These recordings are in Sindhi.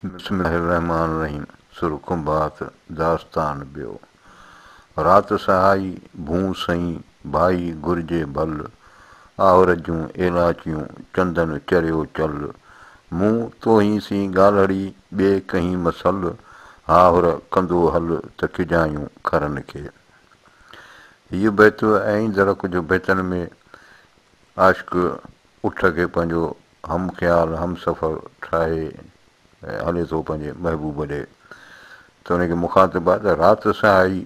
بسم الله الرحمٰن الرحيم سر کنڀات داستان ٻيو رات سهائي ڀونء سئين ڀائي گهرجي ڀل آهر جون ايلاچيون چندن چريو چل مون توهين سين ڳالهڙي ٻي ڪهين م سل هاهر ڪندو هل ته کجايون کرن کي. هيء بيت ۽ ايندڙ ڪجهه بيتن ۾ عاشق اٺ کي پنهنجو هم خيال هم سفر ٺاهي هلي ٿو پنهنجي محبوب ڏي ته ان کي مخاطب آهي ته رات سهائي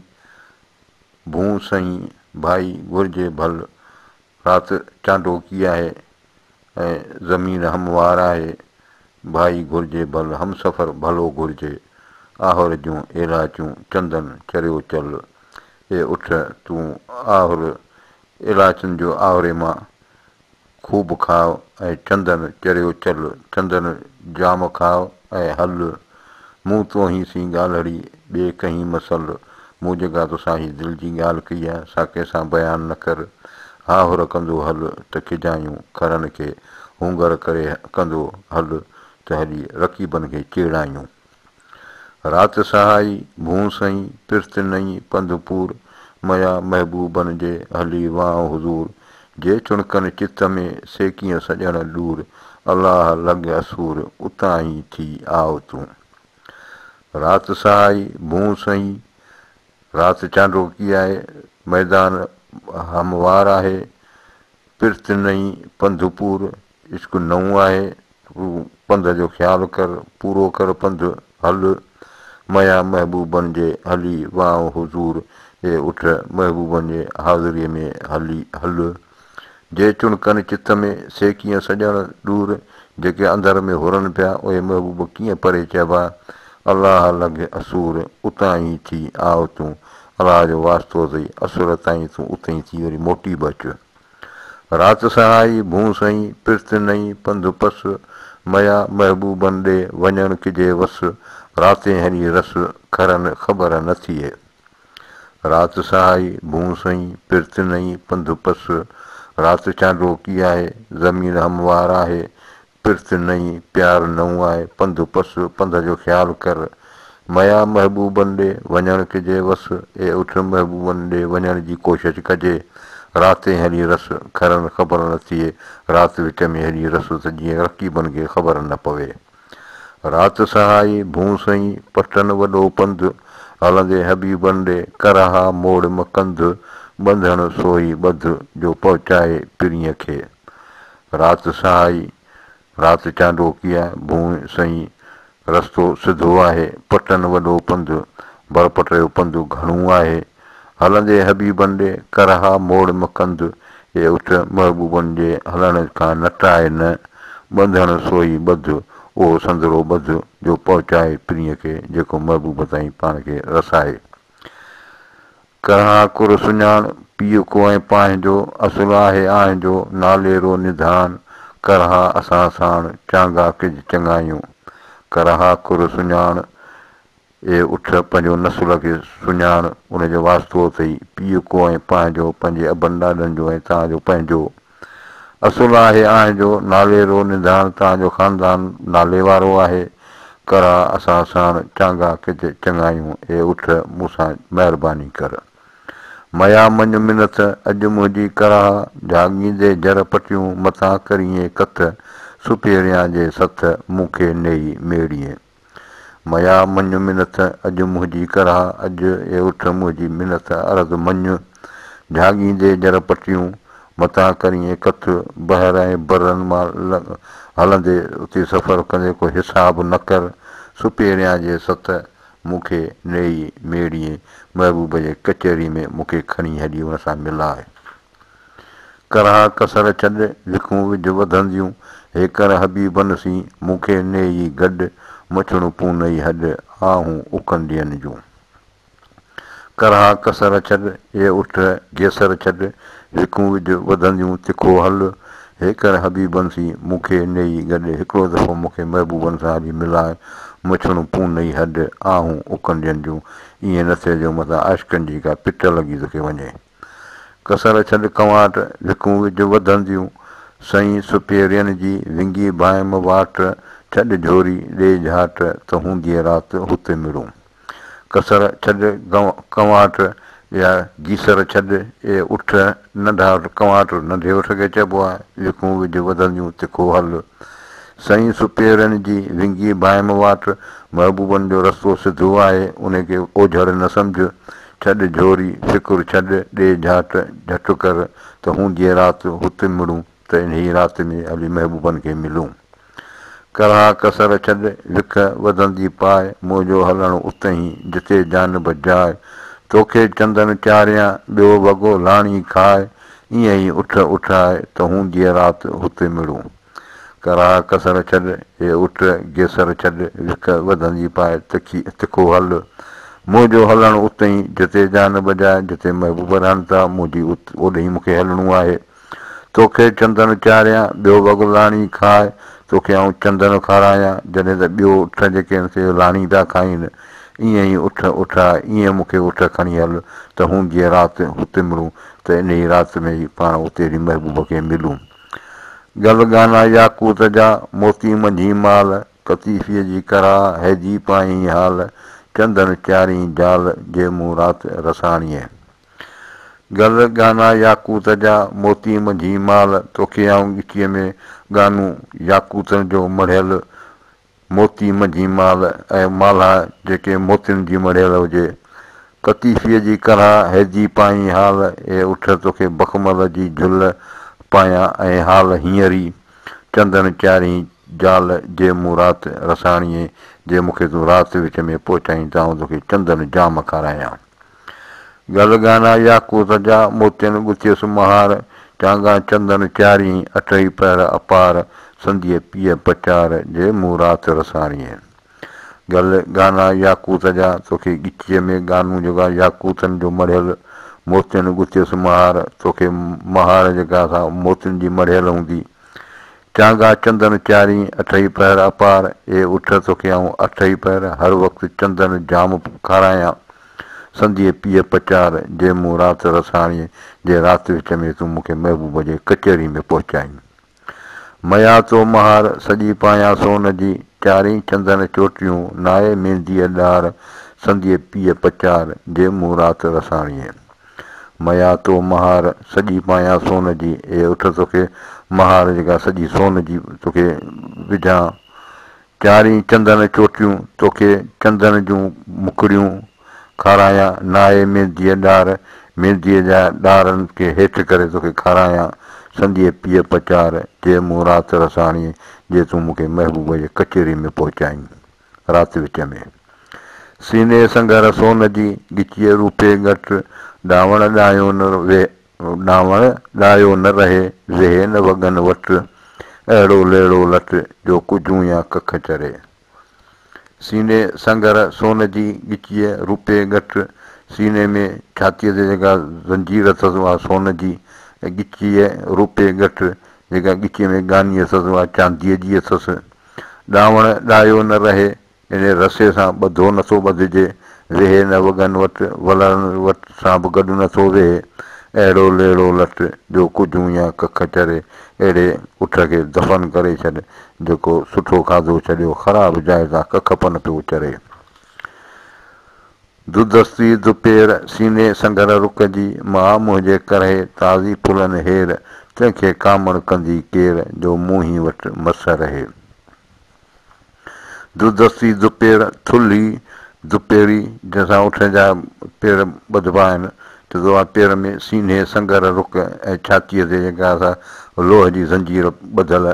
ڀونء سئين ڀائي گهرجي ڀل رات چانڊوڪي آهي ۽ زمين هموار آهي ڀائي گهرجي ڀل هم سفر ڀلو گهرجي آهر جون ايلاچون چندن چريو چل اي اٺ تون آهر ايلاچن جو آهري مان خوب کاء ۽ چندن چريو چل، چندن جام کاء ۽ هل، مون توهين سين ڳالهڙي، ٻي ڪهين م سل، مون جيڪا توسان هي دل جي ڳالهه ڪئي آهي، سا ڪنهن سان بيان نه ڪر، هاهر ڪندو هل ته کجايون کرن کي، هونگر ڪري ڪندو هل ته هلي رقيبن کي چيڙايون. رات سهائي، ڀونء سئين، پرت نئين پنڌ پور، ميا محبوبن جي، هلي وانء حضور، جي چڻڪن چت ۾، سي ڪيئن سڄڻ ڏور، الله لڳ اسور، اتان ئي ٿي آء تون. رات سهائي، ڀونء سئين، رات چانڊوڪي آهي، ميدان هموار آهي، پرت نئين پنڌ پور، عشق نئون آهي، تون پنڌ جو خيال ڪر، پورو ڪر پنڌ، هل ميان محبوبن جي هلي وانء حضور، اي اٺ محبوبن جي حاضريء ۾ هلي هل. جي چڻڪن چت ۾، سي ڪيئن سڄڻ ڏور، جيڪي اندر ۾ هرن پيا، اهي محبوب ڪيئن پري چئبا، الله لڳ اسور، اتان ئي ٿي آء تون، الله جو واسطو اٿئي، اسور تائين تون اتئين ٿي وري موٽي به اچ. رات سهائي، ڀونء سئين، پرت نئين، پنڌ پس، ميا محبوبن ڏي، وڃڻ ڪجي وس، راتين هلي رس، کرن خبر نه ٿئي. رات سهائي، ڀونء سئين، پرت نئين، پنڌ پس، رات چانڊوڪي آهي، زمين هموار آهي، پرت نئين، پيار نئون آهي، پنڌ پس، پنڌ جو خيال ڪر. ميا محبوبن ڏي، وڃڻ ڪجي وس، اي اٺ محبوبن ڏي وڃڻ جي ڪوشش ڪجي. راتين هلي رس، کرن خبر نه ٿئي، رات وچ ۾ هلي رس ته جيئن رقيبن کي خبر نه پوي. رات سهائي، ڀونء سئين، پٽن وڏو پنڌ، هلندي حبيبن ڏي، ڪرها موڙ م ڪنڌ، ٻنڌڻ سوئي ٻڌ، جو پهچائي پرينء کي. رات سهائي، رات چانڊوڪي آ، ڀونء سئين، رستو سڌو آهي، پٽن وڏو پنڌ، برپٽ جو پنڌ گهڻو آهي. هلندي حبيبن ڏي، ڪرها موڙ م ڪنڌ، اي اٺ محبوبن جي هلڻ کان نٽاء نه، ٻنڌڻ سوئي ٻڌ، اهو سندرو ٻڌ، جو پهچائي پرينء کي، جيڪو محبوب تائين پاڻ کي رسائي. ڪرها ڪر سڃاڻ، پيء ڪو ۽ پانهنجو، اصل آهي آنهنجو، نالي رو نڌان، ڪرها اسان ساڻ، چانگا ڪج چڱايون. ڪرها ڪر سڃاڻ، اي اٺ پنهنجو نسل کي سڃاڻ، ان جو واسطو اٿئي، پيء ڪو ۽ پنهنجو، پنهنجي ابن ڏاڏن جو ۽ توهان جو پنهنجو. اصل آهي آنهنجو، نالي رو نڌان، توهان جو خاندان نالي وارو آهي. ڪرها اسان ساڻ، چانگا ڪج چڱايون، اي اٺ مون سان مهرباني ڪر. ميا مڃ منٿ، اڄ منهنجي ڪرها، جهاڳيندي جر پٽيون، متان ڪريين ڪٿ، سپيريان جي سٿ، مون کي نيئي ميڙيين. ميا مڃ منٿ، اڄ منهنجي ڪرها، اڄ اي اٺ منهنجي منٿ، عرض مڃ، جهاڳيندي جر پٽيون، متان ڪريين ڪٿ، بحر ۽ برن مان هلندي اتي سفر ڪندي ڪو حساب نه ڪر، سپيريان جي ست، مون کي نيئي ميڙيين، محبوب جي ڪچهري ۾ مون کي کڻي هلي ان سان ملاء. ڪرها ڪسر ڇڏ، وکون وجهه وڌنديون، هيڪر حبيبن سين، مون کي نيئي گڏ، مڇڻ پونئي هڏ، آهون اڪنڊين جون. ڪرها ڪسر ڇڏ، اي اٺ گيسر ڇڏ، وکون وجهه وڌنديون، تکو هل، هيڪر حبيبن سين، مون کي نيئي گڏ، هڪڙو دفعو مون کي محبوبن سان هلي ملاء، مڇڻ پونئي هڏ، آهون اڪنڊين جون. ائين نه ٿئي جو متان عاشقن جي ڪا پٽ لڳي توکي وڃي. ڪسر ڇڏ ڪنواٽ، وکون وجهه وڌنديون، سئين سپيرين جي، ونگي ڀانئم واٽ، ڇڏ جهوري، ڏي جهاٽ، ته هونديء رات هتي مڙون. ڪسر ڇڏ ڪنواٽ يا گيسر ڇڏ، اي اٺ ننڍا ڪنواٽ ننڍي اٺ کي چئبو آهي، وکون وجهه وڌنديون تکو هل. سئين سپيرن جي ونگي ڀائم واٽ، محبوبن جو رستو سڌو آهي، ان کي اوجهڙ نه سمجهه. ڇڏ جهوري، فڪر ڇڏ، ڏي جهاٽ، جهٽ ڪر، ته هونديء رات هت مڙون، ته انهيء رات ۾ هلي محبوبن کي ملون. ڪرها ڪسر ڇڏ، وک وڌندي پاء، منهنجو هلڻ اتهين، جتي جانب جاء. توکي چندن چاريان، ٻيو وڳو لاڻي کاء، ائين ئي اٺ اٺاء، ته هونديء رات هتي مڙون. ڪرها ڪسر ڇڏ، اي اٺ گيسر ڇڏ، وک وڌندي پاء، تکي تکو هل. منهنجو هلڻ اتهين، جتي جانب جاء، جتي محبوب رهن ٿا، منهنجي اوڏهين مون کي هلڻو آهي. توکي چندن چاريان، ٻيو وڳ لاڻي کاء، توکي آئون چندن کارايان، جڏهن ته ٻيو اٺ جيڪي آهن سي لاڻي پيا کائين. ائين ئي اٺ اٺاء، ائين مون کي اٺ کڻي هل ته هونديء رات هتي مڙون، ته انهيء رات ۾ ئي پاڻ اتيري محبوب کي ملون. گل ڳانا ياقوت جا، موتي منجهين مال، قطيفيء جي ڪراء، هيجي پائين حال، چندن چارين جال، جي مون رات رساڻيء. گل ڳانا ياقوت جا، موتي منجهين مال، توکي آئون ڳچيء ۾ ڳانو ياقوتن جو مڙهيل، موتي منجهين مال ۽ مالها جيڪي موتين جي مڙهيل هجي. قطيفيء جي ڪرها، هيجي پائين حال، اي اٺ توکي بخمل جي جهل پايان ۽ حال هينئر ئي چندن چارين جال، جي مون رات رساڻيئين، جي مون کي تون رات وچ ۾ پهچائين ته آئون توکي چندن جام کارايان. گل ڳانا ياقوت جا، موتين ڳٿيس مهار، چانگا چندن چارين، اٺئي پهر اپار، سنديء پيء پچار، جي مون رات رساڻيين. گل ڳانا ياقوت جا، توکي ڳچيء ۾ ڳانو جيڪو آهي ياقوتن جو مڙهيل، موتين ڳٿيس مهار، توکي مهار جيڪا سا موتين جي مڙهيل هوندي. چانگا چندن چارين، اٺئي پهر اپار، اي اٺ توکي آئون اٺئي پهر هر وقت چندن جام کارايان. سنديء پيء پچار، جي مون رات رساڻيء جي رات وچ ۾ تون مون کي محبوب جي ڪچهري ۾ پهچائين. ميا تو مهار، سڄي پايان سون جي، چارين چندن چوٽيون، نائي مينديء ڏار، سنديء پيء پچار، جي مون رات رساڻيء. ميا تو مهار، سڄي پايان سون جي، اي اٺ توکي مهار جيڪا سڄي سون جي توکي وجهان. چارين چندن چوٽيون، توکي چندن جون مکڙيون کارايان، نائي مينديء ڏار، مينديء جا ڏارن کي هيٺ ڪري توکي کارايان، سنديء پيء پچار، جي مون رات رساڻيين، جي تون مون کي محبوب جي ڪچهري ۾ پهچائين. رات وچ ۾. سيني سنگهر سون جي، ڳچيء روپي ڳٽ، ڏاوڻ ڏايو نه ڏانوڻ ڏايو نه رهي، ويهي نه وڳن وٽ، اهڙو ليڙو لٽ، جو ڪجهون يا ڪک چري. سيني سنگهر سون جي، ڳچيء روپي ڳٺ، سيني ۾ ڇاتيء تي جيڪا زنجير اٿس اها سون جي، ۽ ڳچيء روپي ڳٺ، جيڪا ڳچيء ۾ ڳاني اٿس اها چانديء جي اٿس. ڏانوڻ ڏايو نه رهي، انهيء رسي سان ٻڌو نٿو ٻڌجي، ويهي نه وڳن وٽ، ولرن وٽ سان به گڏ نٿو ويهي. اهڙو ليڙو لٽ، جو ڪجهون يا ڪک چري، اهڙي اٺ کي دفن ڪري ڇڏ، جيڪو سٺو کاڌو ڇڏيو، خراب جاء تان ڪک پن پيو چري. دودستي دوپير، سيني سنگهر رڪ جي، ماء منهنجي ڪرهي، تازي ڦلن هير، تنهن کي ڪامڻ ڪندي ڪير، جو مونهين وٽ مس رهي. دودستي دوپير، ٿلهي دوپيري، جنهن سان اٺ جا پير ٻڌبا آهن، ته اها پير ۾ سينهي سنگهر رڪ ۽ ڇاتيء تي جيڪا سا لوهه جي زنجير ٻڌل،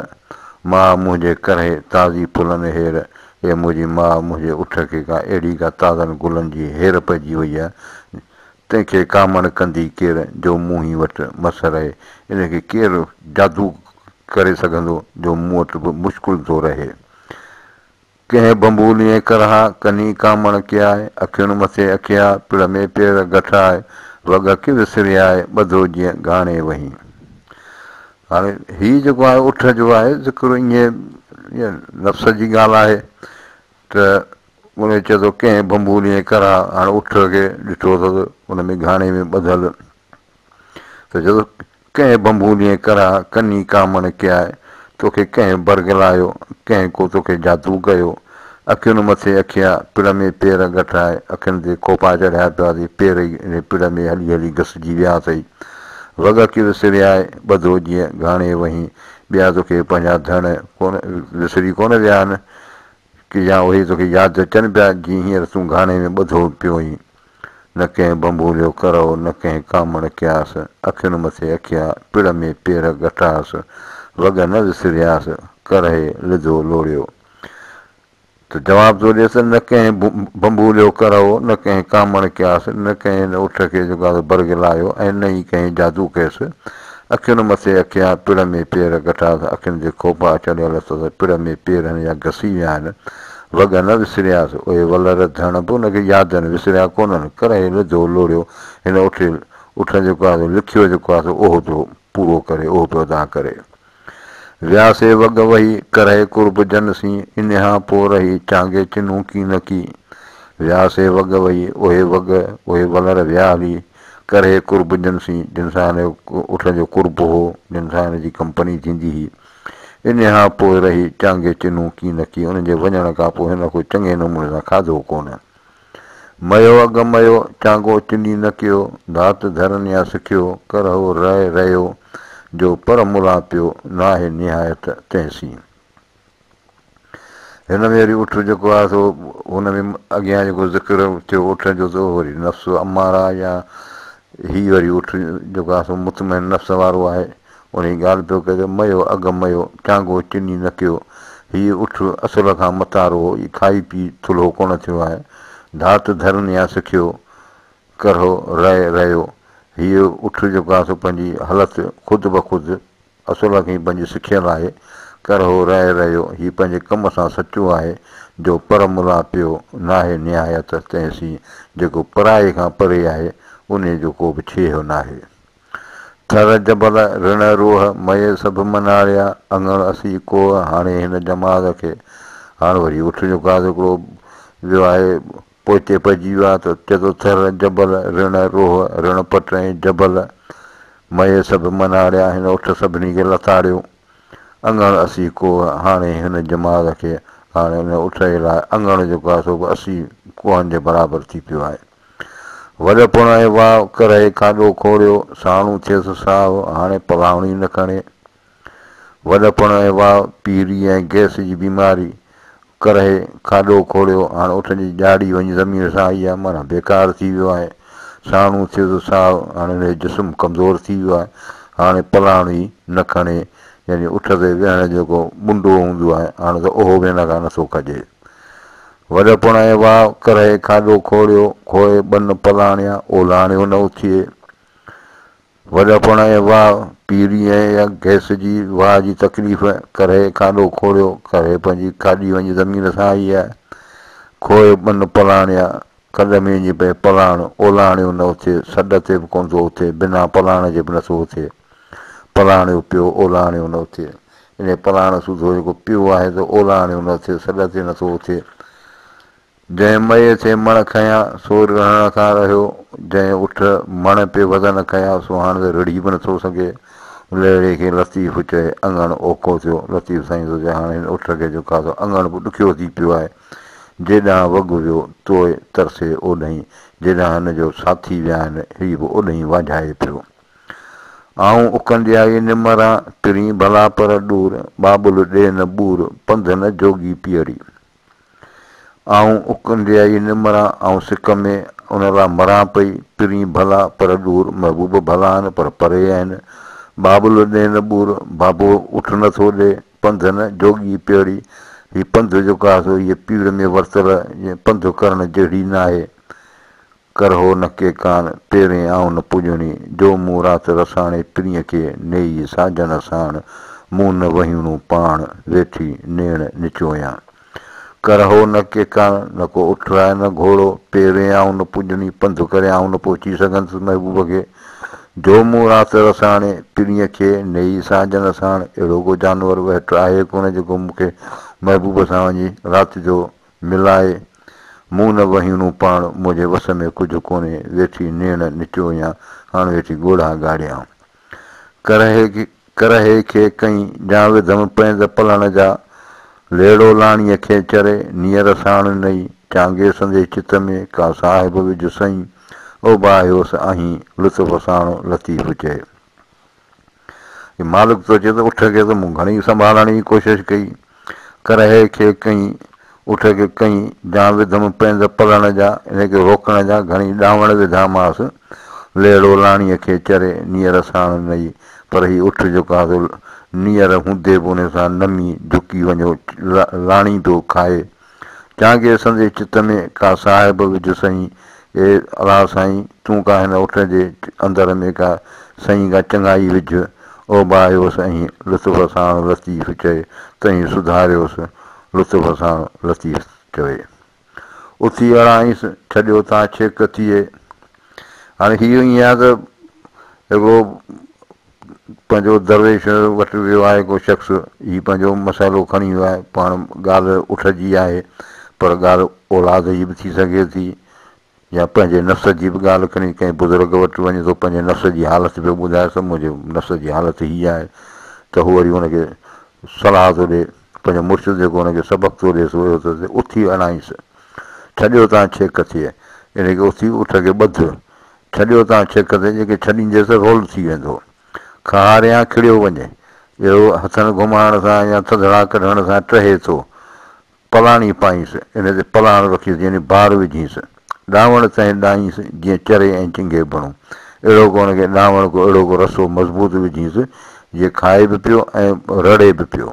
ماء منهنجي ڪرهي، تازي ڦلن هير، اي منهنجي ماء، منهنجي اٺ کي ڪا اهڙي ڪا تازن گلن جي هير پئجي وئي آهي، تنهن کي ڪامڻ ڪندي ڪير، جو مون ئي وٽ مس رهي. ان کي ڪير جادو ڪري سگهندو، جو مون وٽ به مشڪل ٿو رهي. ڪنهن ڀنڀوليء ڪرها، ڪني ڪامڻ ڪياء، اکين مٿي اکيا، پڙ ۾ پير گٺاء، وڳ ڪي وسرياء، ٻڌو جيئن گهاڻي وهين. هاڻي هي جيڪو آهي اٺ جو آهي ذڪر ائين نفس جي ڳالهه آهي ته ان کي چئي ٿو ڪنهن ڀنڀولي ۽ ڪرها، هاڻي اٺ کي ڏٺو اٿس ان ۾ گهاڻي ۾ ٻڌل ته چئي ٿو ڪنهن ڀنڀولي ۽ ڪرها، ڪني ڪامڻ ڪياء، توکي ڪنهن برغلايو، ڪنهن ڪو توکي جادو ڪيو. اکين مٿي اکيا، پڙ ۾ پير گٺائي، اکين تي کوپا چڙهيا پيا اٿئي، پير ئي انهي پڙ ۾ هلي هلي گسجي ويا اٿئي. وڳ ڪي وسريائي، ٻڌو جيئن گهاڻي وهين، ٻيا توکي پنهنجا ڌڻ ڪونه وسري ڪونه ويا آهن، ڪي يا اهي توکي ياد اچن پيا، جيئن هينئر تون گهاڻي ۾ ٻڌو پيو آهين. نه ڪنهن ڀنڀوريو ڪرئو، نه ڪنهن ڪامڻ ڪياس، اکين مٿي اکيا، پڙ ۾ پير ڳٺاس، وڳ نه وسرياس، ڪرهي لڌو لوڙيو. ته جواب ٿو ڏيس، نه ڪنهن ڀنڀوريو ڪرئو، نه ڪنهن ڪامڻ ڪياس، نه ڪنهن هن اٺ کي جيڪو آهي سو برغلايو ۽ نه ئي ڪنهن جادو ڪيس. اکين مٿي اکيا، پڙ ۾ پير ڳٺاس، اکين تي کوپا چڙهيل اٿس، پڙ ۾ پير هن جا گسي ويا آهن. وڳ نه وسرياس، اهي ولر ڌڻ به ان کي ياد آهن، وسريا ڪونهن. ڪرهي لڌو لوڙيو، هن اٺ اٺ جيڪو آهي سو لکيو جيڪو آهي سو اهو پيو پورو ڪري، اهو پيو ادا ڪري. ويا سي وڳ وهي، ڪرهي قرب جن سين، انهيان پوء رهي، چانگي چنون ڪين ڪي. ويا سي وڳ وهي، اهي وڳ، اهي ولر ويا هلي، ڪرهي قرب جن سين، جن سان هن اٺ جو قرب هو، جن سان هن جي ڪمپني ٿيندي هئي. انهيء کان پوء رهي چانگي چنون ڪي نه ڪي، انهن جي وڃڻ کان پوء هن ڪو چڱي نموني سان کاڌو ڪونه. ميو اڳ ميو، چانگو چني نه ڪيو، ڌات ڌرن يا سکيو، ڪرهو رهي رهيو، جو پر ملان پيو، ناهي نهايت تنهن سين. هن ۾ وري اٺ جيڪو آهي سو هن ۾ اڳيان جيڪو ذڪر ٿيو اٺ جو سو وري نفس اماره يا هي وري اٺ جيڪو آهي سو مطمئن نفس وارو آهي. انهيء ڳالهه پيو ڪري ته ميو اڳ ميو، چانگو چني نه ڪيو. هيء اٺ اصل کان متارو هو، هي کائي پي ٿلهو ڪونه ٿيو آهي. ڌات ڌرن يا سکيو، ڪرهو رهي رهيو. هيء اٺ جيڪو آهي سو پنهنجي هلت خود بخود اصل کان ئي پنهنجي سکيل آهي. ڪرهو رهي رهيو، هي پنهنجي ڪم سان سچو آهي، جو پر ملان پيو ناهي نهايت تنهن سين، جيڪو پرائي کان پري آهي، انهيء جو ڪو به ڇيهه ناهي. ٿر جبل، رڻ روهه، مئي سڀ مناڙيا، اڱڻ اسي ڪوهه، هاڻي هن جماعت کي هاڻ وري اٺ جو گاز هڪڙو ويو آهي، پوئتي پئجي ويو آهي ته چئي ٿو ٿر، جبل، رڻ، روهه، رڻ پٽ ۽ جبل، مئي سڀ مناڙيا، هن اٺ سڀني کي لتاڙيو، اڱڻ اسي ڪوهه، هاڻي هن جماعت کي هاڻي ان اٺ جي لاء اڱڻ جيڪو آهي سو به 80 ڪوهن جي برابر ٿي پيو آهي. وڏپڻ ۽ واء ڪرهي کاڏو کوڙيو، ساڻو ٿيس ساهه، هاڻي پلاڻ ئي نه کڻي. وڏپڻ ۽ واء، پيري ۽ گئس جي بيماري، ڪرهي کاڏو کوڙيو، هاڻ اٺن جي ڄاڙي وڃي زمين سان آئي آهي، معنيٰ بيڪار ٿي ويو آهي. ساڻو ٿيس ساهه، هاڻي هن جو جسم ڪمزور ٿي ويو آهي، هاڻي پلاڻ ئي نه کڻي، يعني اٺ تي ويهڻ جو جيڪو ٻنڊو هوندو آهي، هاڻ ته اهو به هن کان نٿو کڄي. وڏپڻ ۽ واء، ڪرهي کاڏو کوڙيو، کوهي ٻن پلاڻيا، اولاڻيو نه اٿئي. وڏپڻ ۽ واء، پيري ۽ يا گئس جي واء جي تڪليف، ڪرهي کاڏو کوڙيو، ڪرهي پنهنجي کاڏي وڃي زمين سان آئي آهي. کوهي ٻن پلاڻيا، کڏ ۾ وڃي پئي پلاڻ، اولاڻيو نه اٿئي، سڏ تي به ڪونه ٿو اٿي، بنا پلاڻ جي به نٿو اٿي. پلاڻيو پيو، اولاڻيو نه اٿئي. انهيء پلاڻ سوڌو جيڪو پيو آهي ته اولاڻيو نه اٿئي، سڏ تي نٿو اٿي. جنهن مئي ٿئي مڻ کنيا، سو رڙهڻ کان رهيو. جنهن اٺ مڻ پئي وزن کنيا، سو هاڻ ته رڙهي به نٿو سگهي. لهڙي کي لطيف چئي، اڱڻ اوکو ٿيو. لطيف سائين ٿو چئي، هاڻ هن اٺ کي جيڪو آهي سو اڱڻ به ڏکيو ٿي پيو آهي. جيڏانهن وڳ ويو، توء ترسي اوڏهين. جيڏانهن هن جو ساٿي ويا آهن، هي به اوڏهين وانجهائي پيو. آئون اڪنڊيائي نمران، پرين ڀلا پر ڏور، ٻاٻل ڏي نه ٻور، پنڌ نه جوڳي پيئري. آئون اڪنڊيائي نمران، آئون سڪ ۾ ان لا مران پئي، پرين ڀلا پر ڏور، محبوب ڀلا آهن پر پري آهن، ٻاٻل ڏي نه ٻور، بابو اٺ نه ٿو ڏي، پنڌ نه جوڳي پيئري. هي پنڌ جيڪو آهي سو هيء پيڙ ۾ ورتل پنڌ ڪرڻ جهڙي ناهي. ڪرهو نه ڪي ڪان، پيرين آئون نه پڄڻي، جو مون رات رساڻي پرينء کي نيئي ساجن ساڻ، مون نه وهيڻو پاڻ، ويٺي نيڻ نچويان. ڪرهو نه ڪي ڪان، نه ڪو اٺ آهي نه گهوڙو، پيرين آئون نه پڄڻي، پنڌ ڪري آئون نه پهچي سگهندس محبوب کي، جو مون رات رساڻي پرينء کي نيئي ساجن ساڻ، اهڙو ڪو جانور وهٽ آهي ڪونه جيڪو مون کي محبوب سان وڃي رات جو ملائي، مون نه وهيڻو پاڻ، منهنجي وس ۾ ڪجهه ڪونهي، ويٺي نيڻ نچويان، هاڻ ويٺي ڳوڙها ڳاڙيان. ڪرهي ڪرهي کي ڪئين، جا وڌم پيند پلڻ جا. ليڙو لاڻيء کي چري، نيئر ساڻ نئي. چانگي سندي چت ۾، ڪا صاحب وجهه سئين. اوباهيوس آهين، لطف ساڻ لطيف چئي. هي مالڪ ٿو چئي ته اٺ کي ته مون گهڻي سنڀالڻ جي ڪوشش ڪئي. ڪرهي کي ڪئين، اٺ کي ڪئين، جا وڌم پيند پلڻ جا، ان کي روڪڻ جا گهڻي ڏانوڻ وڌامانس. ليڙو لاڻيء کي چري، نيئر ساڻ نئي. پر هي اٺ جيڪو آهي سو نيئر هوندي به ان سان نمي جهڪي وڃيو لاڻي پيو کائي. چانگي سندي چت ۾، ڪا صاحب وجهه سئين. اي الله سائين! تون ڪا هن اٺ جي اندر ۾ ڪا سئين ڪا چڱائي وجهه. اوباهيوس ۽ لطف ساڻ لطيف چئي، تئين سڌاريوس، لطف ساڻ لطيف چوي. اٿي اڙائينس، ڇڏيو تان ڇيڪ ٿئي. هاڻي هيء ائين آهي ته هڪڙو پنهنجو درويش وٽ ويو آهي ڪو شخص، هي پنهنجو مسئلو کڻي ويو آهي، پاڻ ڳالهه اٺ جي آهي پر ڳالهه اولاد جي به ٿي سگهي ٿي يا پنهنجي نفس جي به ڳالهه کڻي ڪنهن بزرگ وٽ وڃي ٿو پنهنجي نفس جي حالت پيو ٻڌائيس ته منهنجي نفس جي حالت هي آهي ته هو وري ان کي صلاح ٿو ڏئي پنهنجو مرشد جيڪو ان کي سبق ٿو ڏئي سو اهو ٿو چئي اٿي اڻائينس ڇڏيو تان ڇيڪ ٿئي يعني ڪه اٿي اٺ کي ٻڌ ڇڏيو تان ڇيڪ ٿئي جيڪي ڇڏينديس رول ٿي ويندو کهاريان کڙيو وڃي اهو هٿن گهمائڻ سان يا ٿڌڙا ڪڍڻ سان ٽهي ٿو پلاڻي پائينس، ان تي پلاڻ رکيس يعني بار وجهينس، ڏانوڻ تنهن ڏائينس، جيئن چري ۽ چنگهي بڻو. اهڙو ڪو ان کي ڏانوڻ ڪو اهڙو ڪو رسو مضبوط وجهينس، جيئن کائي به پيو ۽ رڙي به پيو.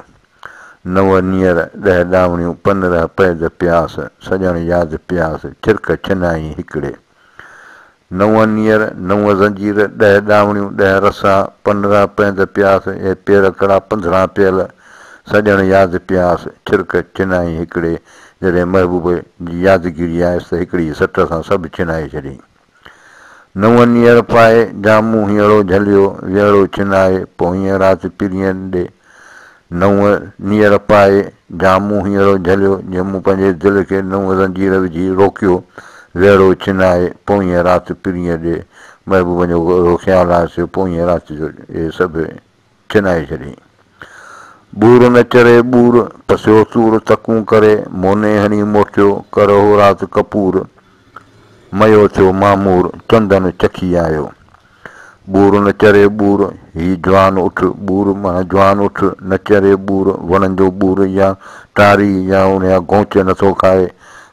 نو نيئر، ڏهه ڏانوڻيون، پنرهن پيد پياس، سڄڻ ياد پياس، ڇرڪ ڇنائين هڪڙي. نو نيئر، نو زنجير، ڏهه ڏانوڻيون، ڏهه رسا، پنرهن پيند پياس، اي پير ڪڙا پنڌران پيل، سڄڻ ياد پياس، ڇرڪ ڇنائين هڪڙي، جڏهن محبوب جي يادگيري آيس ته هڪڙي ئي سٽ سان سڀ ڇنائي ڇڏيائين. نو نيئر پائي، جا مون هينئڙو جهليو، ويهڙو ڇنائي، پوئينء رات پرينء ڏي. نو نيئر پائي، جا مون هينئڙو جهليو، جنهن مون پنهنجي دل کي نو زنجير وجهي روڪيو، ويهڙو ڇنائي، پوئينء رات پرينء ڏي. محبوبن جو اهڙو خيال آيس جو پوئينء رات جو اهي سڀ ڇنائي ڇڏيائين. ٻور نه چري ٻور، پسيو سور تڪون ڪري، موني هڻي موٽيو، ڪرهو رات ڪپور، ميو ٿيو معمور، چندن چکي آيو. ٻور نه چري ٻور، هي جوان اٺ، ٻور معنيٰ جوان اٺ، نه چري ٻور، وڻن جو ٻور يا ٽاري يا ان جا گونچ نٿو کائي،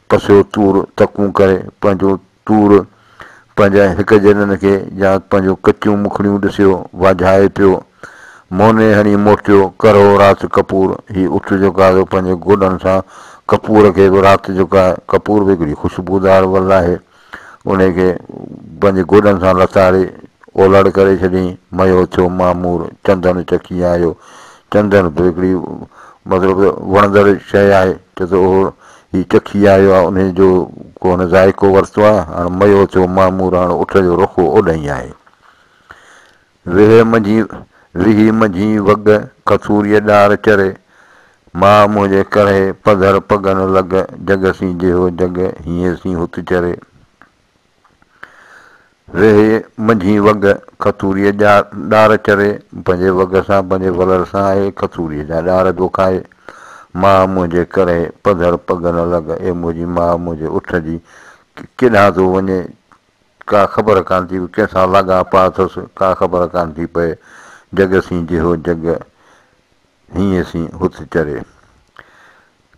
پسيو تور تڪون ڪري، پنهنجو تور پنهنجا هڪ جيڏن کي يا پنهنجون ڪچيون مکڙيون ڏسيو واجهائي پيو، موني هڻي موٽيو، ڪرهو رات ڪپور، هي اٺ جيڪو آهي سو پنهنجي گوڏن سان ڪپور کي به رات جيڪو آهي، ڪپور به هڪڙي خوشبودار ول آهي، انهي کي پنهنجي گوڏن سان لتاڙي اولڙ ڪري ڇڏيائين. ميو ٿيو معمور، چندن چکي آيو. چندن به هڪڙي مطلب ته وڻندڙ شيء آهي، چئي ٿو اهو هي چکي آيو آهي، انهي جو ڪو هن ذائقو ورتو آهي، هاڻ ميو ٿيو معمور، هاڻ اٺ جو رخ اوڏانهن آهي. ويهي منجهين ويهي منجهين وڳ، کٿوريء ڏار چري. ماء منهنجي ڪرهي، پڌر پڳن لڳ، جڳ سين جيهو جڳ، هينئين سين هت چري. ويهي منجهين وڳ، کٿوريء ڏار چري. پنهنجي وڳ سان، پنهنجي ولر سان آهي، کٿوريء جا ڏار پيو کائي. ماء منهنجي ڪرهي، پڌر پڳن لڳ، اي منهنجي ماء، منهنجي اٺ جي ڪيڏانهن ٿو وڃي، ڪا خبر ڪانه ٿي پئي، ڪنهن سان لاڳاپا اٿس، ڪا خبر ڪانه ٿي پئي. جڳ سين جيهو جڳ، هينئين سين هت چري.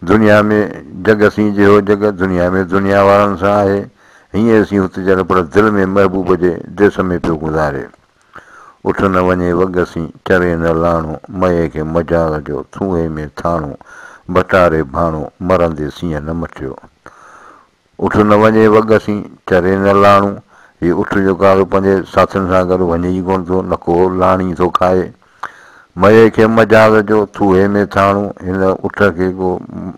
دنيا ۾ جڳ سين جيهو جڳ، دنيا ۾ دنيا وارن سان آهي. هينئين سين هت چري، پر دل ۾ محبوب جي ديس ۾ پيو گذاري. اٺ نه وڃي وڳ سين، چري نه لاڻو، مئي کي مجال جو، ٿوهي ۾ ٿاڻو، ڀٽاري ڀاڻو، مرندي سينء نه مٽيو. اٺ نه وڃي وڳ سين، چري نه لاڻو. هي اٺ جيڪو آهي سو پنهنجي ساٿين سان گڏ وڃي ئي ڪونه ٿو، نه ڪو لاڻي ٿو کائي. مئي کي مجاز جو ٿوهي ۾ ٿاڻو. هن اٺ کي ڪو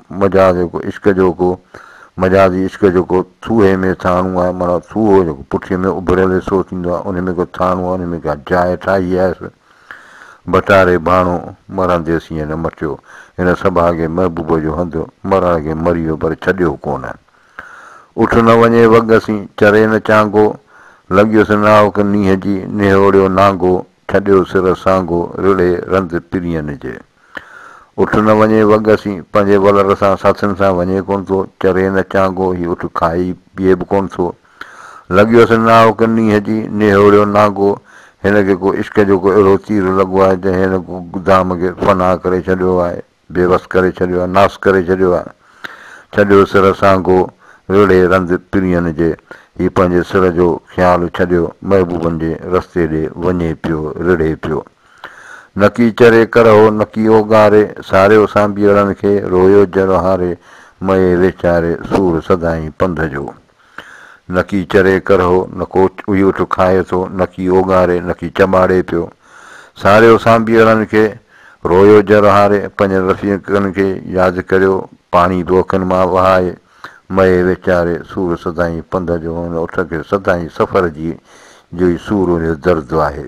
مجاز جو ڪو عشق جو ڪو مجازي عشق جو ڪو ٿوهي ۾ ٿاڻو آهي، معنيٰ ٿوهو جيڪو پٺيء ۾ اڀريل حصو ٿيندو آهي، ان ۾ ڪو ٿاڻو آهي، ان ۾ ڪا جاء ٺاهي آهيس. ڀٽاري ڀاڻو، مرندي سينء نه مٽيو. هن سڀاڳي محبوب جو هنڌ، مرڻ کي مري ويو پر ڇڏيو ڪونه. اٺ نه وڃي وڳ سين، چري نه چانگو. لڳيس ناوڪ نينهن جي، نهوڙيو نانگو. ڇڏيو سر سانگو، رڙهي رند پرين جي. اٺ نه وڃي وڳ سين، پنهنجي ولر سان ساٿين سان وڃي ڪونه ٿو، چري نه چانگو، هي اٺ کائي پيئي به ڪونه ٿو. لڳيس ناهوڪ نينهن جي، نهوڙيو نانگو، هن کي ڪو عشق جو ڪو اهڙو تير لڳو آهي، جنهن هن دام کي فنا ڪري ڇڏيو آهي، بيوس ڪري ڇڏيو آهي، ناس ڪري ڇڏيو آهي. ڇڏيو سر سانگو، رڙهي رند پرين جي، هي پنهنجي سر جو خيال ڇڏيو، محبوبن جي رستي ڏي وڃي پيو، رڙهي پيو. نڪي چري ڪرهو، نڪي اوڳاري، ساريو سانبيئڙن کي، رويو جر هاري، مئي ويچاري، سور سدائين پنڌ جو. نڪي چري ڪرهو، نڪو اهي اٺ کائي ٿو، نڪي اوڳاري، نڪي چٻاڙي پيو. ساريو سانبيئڙن کي، رويو جر هاري، پنهنجن رفيقن کي ياد ڪريو، پاڻي به اکين مان وهائي، مئي ويچاري، سور سدائين پنڌ جو. هن اٺ کي سدائين سفر جي جو ئي سور ان جو درد آهي.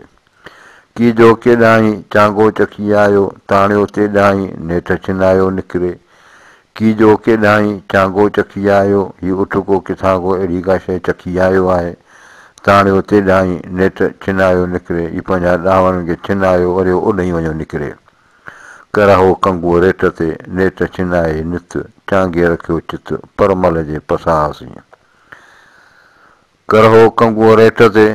ڪي جو ڪيڏانهين چانگو چکي آيو، تاڻيو تيڏانهين نيٺ ڇنايو نڪري. ڪي جو ڪيڏانهين چانگو چکي آيو، هي اٺ ڪو ڪٿان ڪو اهڙي ڪا شيء چکي آيو آهي. تاڻيو تيڏانهين نيٺ ڇنايو نڪري، هي پنهنجا ڏانورن کي ڇنايو وريو اوڏهين وڃيو نڪري. ڪراهو ڪنگوء ريٽ تي، نيٺ ڇنائي نت، چانگي رکيو چت، پرمل جي پساهه سين. ڪرهو ڪنگوء ريٽ تي،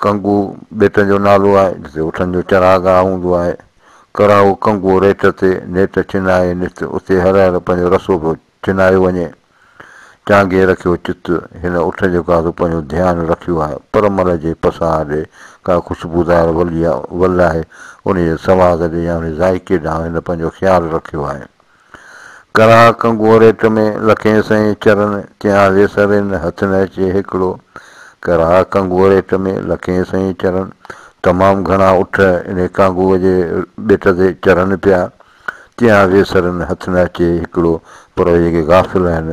ڪنگو ٻيٽ جو نالو آهي، جتي اٺن جو چراگاهه هوندو آهي. ڪرهو ڪنگوء ريٽ تي، نيٺ ڇنائي نت، اتي هر هر پنهنجو رسو پيو ڇنايو وڃي. چانگي رکيو چت، هن اٺ جيڪو آهي سو پنهنجو ڌيان رکيو آهي. پرمل جي پساهه ڏي، ڪا خوشبودار ول آهي، ان جي سواد ڏي يا ان جي ذائقي ڏانهن هن پنهنجو خيال رکيو آهي. ڪرها ڪنگوء ريٽ ۾، لکين سئين چرن، تيان ويسرين، هٿ نه اچي هيڪڙو. ڪرها ڪنگوء ريٽ ۾، لکين سئين چرن، تمام گهڻا اٺ انهي ڪانگوء جي ٻيٽ تي چرن پيا. تيان ويسرين، هٿ نه اچي هيڪڙو، پر اهي جيڪي غافل آهن،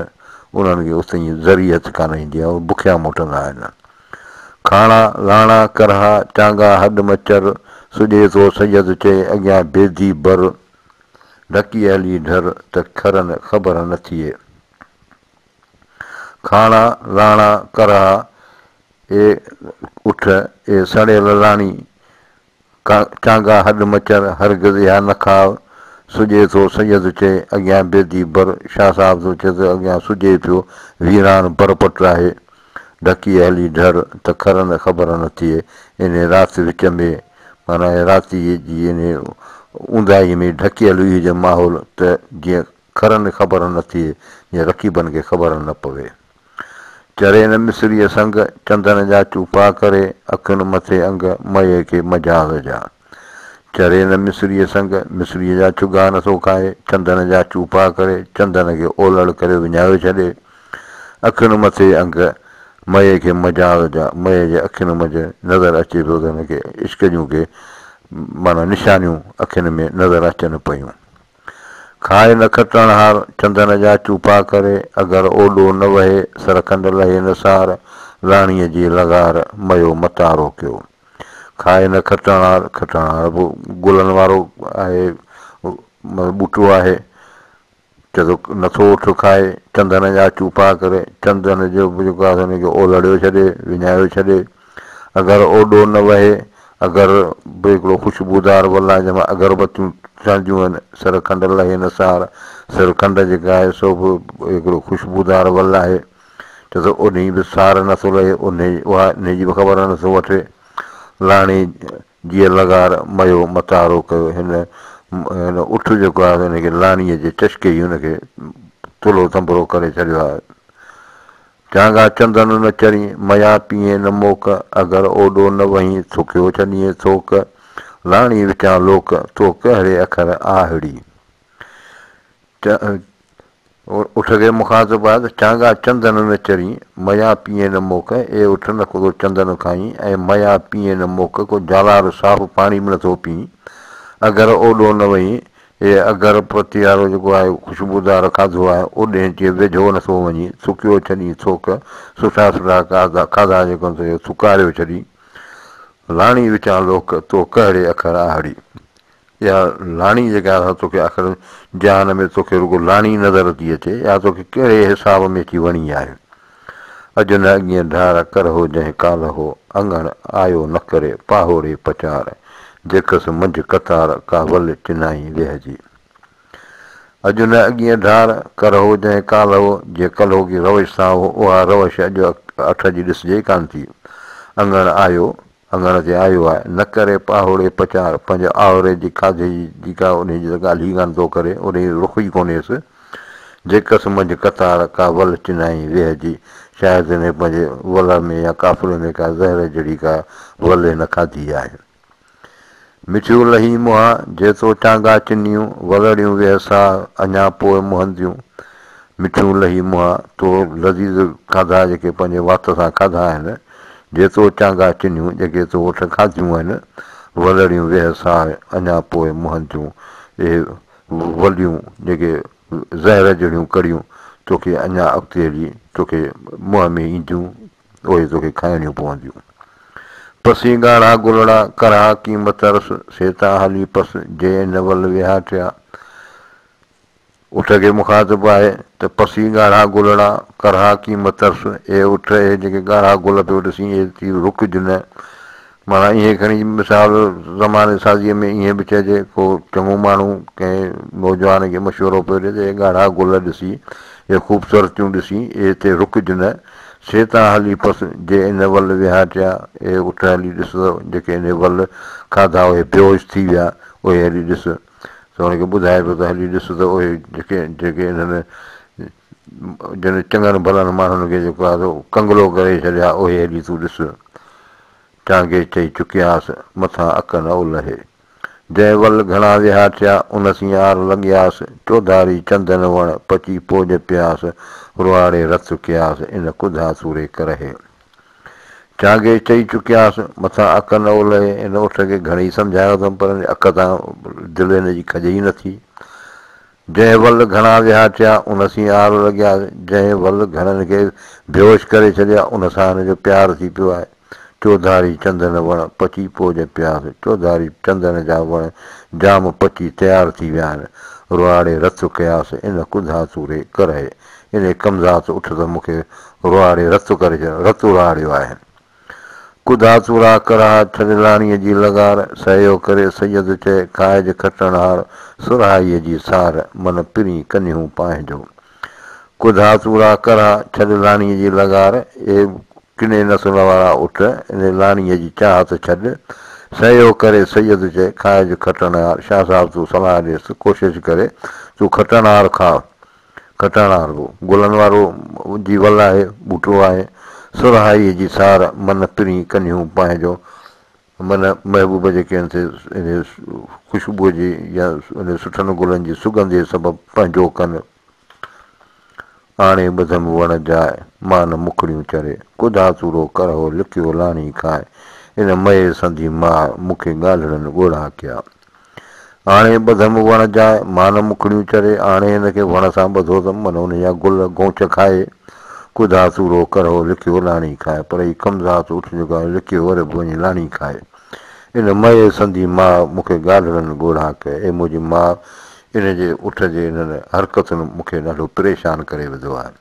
انهن کي اتي ذري هٿ ڪانه ايندي آهي، اهي بکيا موٽندا آهن. کاڻا، لاڻا، ڪرها، چانگا، هڏ مچر، سڄي ٿو سيد چئي، اڳيان بيدي بر. ڍڪي هلي ڍر ته کرن خبر نه ٿئي. کاڻا، لاڻا، ڪرها، اي اٺ، اي سڙيل لاڻي، چانگا هڏ مچر، هرگز اها نه کاء. سڄي ٿو سيد چئي، اڳيان بيدي بر. شاهه صاحب ٿو چئي ته اڳيان سڄي پيو، ويران بر پٽ آهي. ڍڪي هلي ڍر ته کرن خبر نه ٿئي. انهيء رات وچ ۾، معنيٰ رات جي انهيء اونداهيء ۾ ڍڪيل هئي هجي ماحول ته جيئن کرن خبر نه ٿئي، جيئن رقيبن کي خبر نه پوي. چري نه مصريء سنگ، چندن جا چوپا ڪري، اکين مٿي انگ، مئي کي مجاز جا. چري نه مصريء سنگ، مصريء جا ڇڳا نه ٿو کائي، چندن جا چوپا ڪري، چندن کي اولڙ ڪريو وڃايو ڇڏي. اکين مٿي انگ، مئي کي مجاز جا، مئي جي اکين منجهه نظر اچي پيو ته هن کي عشق جون ڪي معنيٰ نشانيون اکين ۾ نظر اچن پيون. کائي نه کٽڻهار، چندن جا چوپا ڪري، اگر اوڏو نه وهي، سرکنڊ لهي نه سار، لاڻيء جي لغار، ميو متارو ڪيو. کائي نه کٽڻهار، کٽڻهار به گلن وارو آهي، ٻوٽو آهي، چئي ٿو نٿو اٺ کائي، چندن جا چوپا ڪري، چندن جو به جيڪو آهي سو ان کي اولڙيو ڇڏي، وڃايو ڇڏي. اگر اوڏو نه وهي، اگر به هڪڙو خوشبودار ول آهي، جنهن مان اگربتيون ٺهنديون آهن، سر کنڊ لهي نه سار، سر کنڊ جيڪا آهي سو به هڪڙو خوشبودار ول آهي. چئي ٿو انهي به سار نٿو لهي، انهي اها انهي جي به خبر نٿو وٺي. لاڻي جيء لغار ميو متارو ڪيو. هن هن اٺ جيڪو آهي ان کي لاڻيء جي چشڪي ئي هن کي ٿلهو ٿنڀرو ڪري ڇڏيو آهي. چانگا چندن نه چرين، ميا پيئين نه موڪ، اگر اوڏو نه وهين، ٿڪيو ڇڏيين ٿوڪ، لاڻي وچان لوڪ، تو ڪهڙي اکر آهڙي. اٺ کي مخاطب آهي ته چانگا چندن نه چرين، ميا پيئين نه موڪ، اي اٺ نه ڪو ٿو چندن کائين ۽ ميا پيئين نه موڪ، ڪو جالار صاف پاڻي به نٿو پيئين، اگر اوڏو نه وئين، اي اگر پتي وارو جيڪو آهي خوشبودار کاڌو آهي، اوڏهين جي ويجهو نٿو وڃين، ٿڪيو ڇڏين ٿوڪ، سٺا سٺا کاڌا جيڪو آهن سو ٿڪاريو ڇڏين، لاڻي وچان لوڪ، تو ڪهڙي اکر آهڙي. اها لاڻي جيڪا آهي سا توکي آخر جهان ۾ توکي رڳو لاڻي نظر ٿي اچي، اها توکي ڪهڙي حساب ۾ اچي وڻي آهي؟ اڄ نه اڳيئن ڍار، ڪرهو جنهن ڪالهه هو، اڱڻ آيو نه ڪري، پاهوڙي پچار. جيڪس منجهه قطار، ڪا ول چنائين ويهه جي. اڄ نه اڳينء ڍار، ڪرهو جنهن ڪالهو، جي ڪلهوڪي روش سان هو، اها روش اڄ اٺ جي ڏسجي ئي ڪانه ٿي. اڱڻ آيو، اڱڻ تي آيو آهي، نه ڪري پاهوڙي پچار، پنهنجي آهوري جي کاڌي جي جيڪا انهيء جي ته ڳالهه ئي ڪانه ٿو ڪري، انهيء جو رخ ئي ڪونهيس. جيڪس منجهه قطار، ڪا ول چنائين ويهه جي، شايد هن پنهنجي ول ۾ يا قافلي ۾ ڪا زهر جهڙي ڪا ول هن کاڌي آهي. مٺيون لهي منهان، جيتو چانگا چنيون، ولڙيون ويهه ساهه، اڃا پوء منهنديون. مٺيون لهي منهان، تو لذيذ کاڌا جيڪي پنهنجي وات سان کاڌا آهن، جيتو چانگا چنيون، جيڪي تو وٺ کاڌيون آهن، ولڙيون ويهه ساهه، اڃا پوء منهنديون. اهي وليون جيڪي زهر جهڙيون ڪڙيون، توکي اڃا اڳتي هلي توکي منهن ۾ اينديون، اهي توکي کائڻيون پونديون. پسي ڳاڙها گلڙا، ڪرها ڪيم ترس، سي تان هلي پس، جي ان ول ويهاٽيا. اٺ کي مخاطب آهي ته پسي ڳاڙها گلڙا، ڪرها ڪيم ترس، اي اٺ، اهي جيڪي ڳاڙها گل پيو ڏسين، اهي ٿي رڪج نه. معنيٰ ائين کڻي مثال زماني سازيء ۾ ائين به چئجي، ڪو چڱو ماڻهو ڪنهن نوجوان کي مشورو پيو ڏئي ته اهي ڳاڙها گل ڏسي، اهي خوبصورتيون ڏسي، اهي هتي رڪج نه، سي تان هلي پس، جي ان ول وهاٽيا، اهي اٺ هلي ڏس ته جيڪي انهي ول کاڌا اهي بيهوش ٿي ويا، اهي هلي ڏس. ته هن کي ٻڌائي پيو ته هلي ڏس ته اهي جيڪي جيڪي انهن جن چڱن ڀلن ماڻهن کي جيڪو آهي سو ڪنگلو ڪري ڇڏيا، اهي هلي تون ڏس. چانگي چئي چڪياس، مٿان اڪ نه الهي. جنهن ول گهڻا ويها ٿيا، ان سين آر لڳياس، چوڌاري چندن وڻ، پچي پوڄ پياس، روئاڙي رت ڪياس، ان ڪڌا سوري ڪرهي. چانگي چئي چڪياس، مٿان اڪ نه الهي. ان اٺ کي گهڻيئي سمجهايو اٿم، پر ان اڪ تان دل هن جي کڄي ئي نٿي. جنهن ول گهڻا ويها ٿيا، ان سين آر لڳيا. جنهن ول گهڻن کي بيهوش ڪري ڇڏيا، ان سان هن جو پيار ٿي پيو آهي. چوڌاري چندن وڻ، پچي پوڄ پياس. چوڌاري چندن جا وڻ جام پچي تيار ٿي ويا آهن. روئاڙي رت ڪياس، ان ڪڌا سوري ڪرهي. انهي ڪمذات اٺ ته مون کي روئاڙي رت ڪري ڇڏيو، رت روئاڙيو آهي. ڪڌا تورا ڪرها، ڇڏ لاڻيء جي لغار، سهيو ڪري سيد چئي، کائج کٽڻهار، سرهائيء جي سار، من پرين ڪنهيون پانهنجو. ڪڌا تورا ڪرها، ڇڏ لاڻيء جي لغار، اي ڪني نسل وارا اٺ، انهي لاڻيء جي چاهت ڇڏ، سهيو ڪري سيد چئي، کائج کٽڻهار، شاهه صاحب تون صلاح ڏيس، ڪوشش ڪري، تون کٽڻهار کاء. کٽاڻار به گلن وارو جي ول آهي، ٻوٽو آهي. سرهائيء جي سار، من پرين ڪنهيون پنهنجو. من محبوب جي ڪنهن تي انهيء خوشبوء جي يا انهيء سٺن گلن جي سڳنڌ جي سبب پنهنجو ڪن. آڻي ٻڌم وڻ جاء، مان مکڙيون چري. ڪڌا تورو ڪرهو، لڪيو لاڻي کاء. ان مئي سندي ماء، مون کي ڳالهڙن ڳوڙها ڪيا. آڻي ٻڌم وڻ جاء، مان مکڙيون چري، آڻي هن کي وڻ سان ٻڌو اٿم، من ان جا گل گونچ کائي، ڪڌا سورو ڪرهو لکيو لاڻي کائي، پر هي ڪمذات اٺ جيڪو آهي لکيو وري به وڃي لاڻي کائي. ان مئي سندي ماء مون کي ڳالهڙن ڳوڙها ڪئي، اي منهنجي ماء ان جي اٺ جي انهن حرڪتن مون کي ڏاڍو پريشان ڪري وڌو آهي.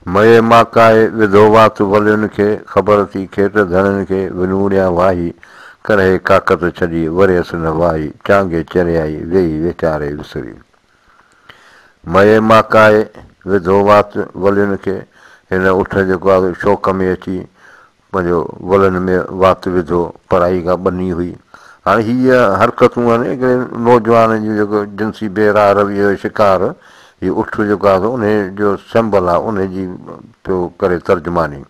مئي ماڪائي وڌو وات ولين کي، خبر ٿي کيٽ ڌڻين کي، ولوڙيان واهي، ڪرهي ڪاڪت ڇڏي، وريس نه وائي، چانگي چريائي، ويهي ويچاري وسري. مئي ماڪائي وڌو وات ولين کي، هن اٺ جيڪو آهي سو شوق ۾ اچي پنهنجو ولن ۾ وات وڌو، پرائي ڪا ٻني هئي. هاڻي هيء حرڪتون آهن هڪڙي نوجوان جون جيڪو جنسي بي راهه رويء جو شڪار هي اٺ جيڪو آهي سو انهيء جو سمبل آهي، انهيء جي پيو ڪري ترجماني.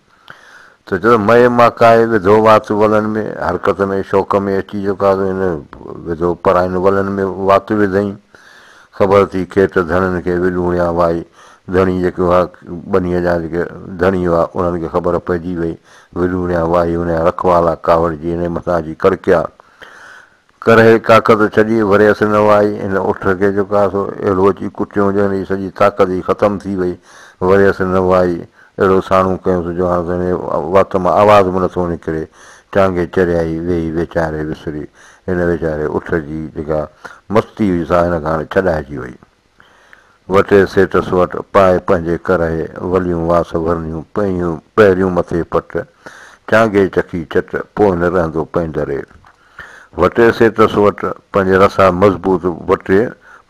ته چئي ٿو مئي ماڪائي وڌو وات ولن ۾، حرڪت ۾ شوق ۾ اچي جيڪو آهي سو هن وڌو پراين ولن ۾ وات وڌئين. خبر ٿي کيٽ ڌڻين کي ولوڻيا وائي. ڌڻي جيڪي هئا ٻنيء جا جيڪي ڌڻي هئا انهن کي خبر پئجي وئي. ولوڻيا وائي ان جا رکوالا ڪاوڙجي هن جي مٿان اچي ڪڙڪيا. ڪرهي ڪاڪت ڇڏي وريس نه وائي. هن اٺ کي جيڪو آهي سو اهڙو اچي ڪٽيو جو هن جي سڄي طاقت ئي ختم ٿي وئي. وريس نه وائي. اهڙو ساڻو ڪيونس جو هاڻ ته هن جي وات مان آواز به نٿو نڪري. چانگي چريائي ويهي ويچاري وسري. هن ويچاري اٺ جي جيڪا مستي هئي سا هن کان هاڻي ڇڏائجي وئي. وٽي سيٽ سوٽ پائي پنهنجي ڪرهي، وليون واس ورنيون پيون پهريون مٿي پٽ، چانگي چکي چٽ، پوء نه رهندو پئندري. وٽي سيٽس وٽ، پنهنجي رسا مضبوط وٽي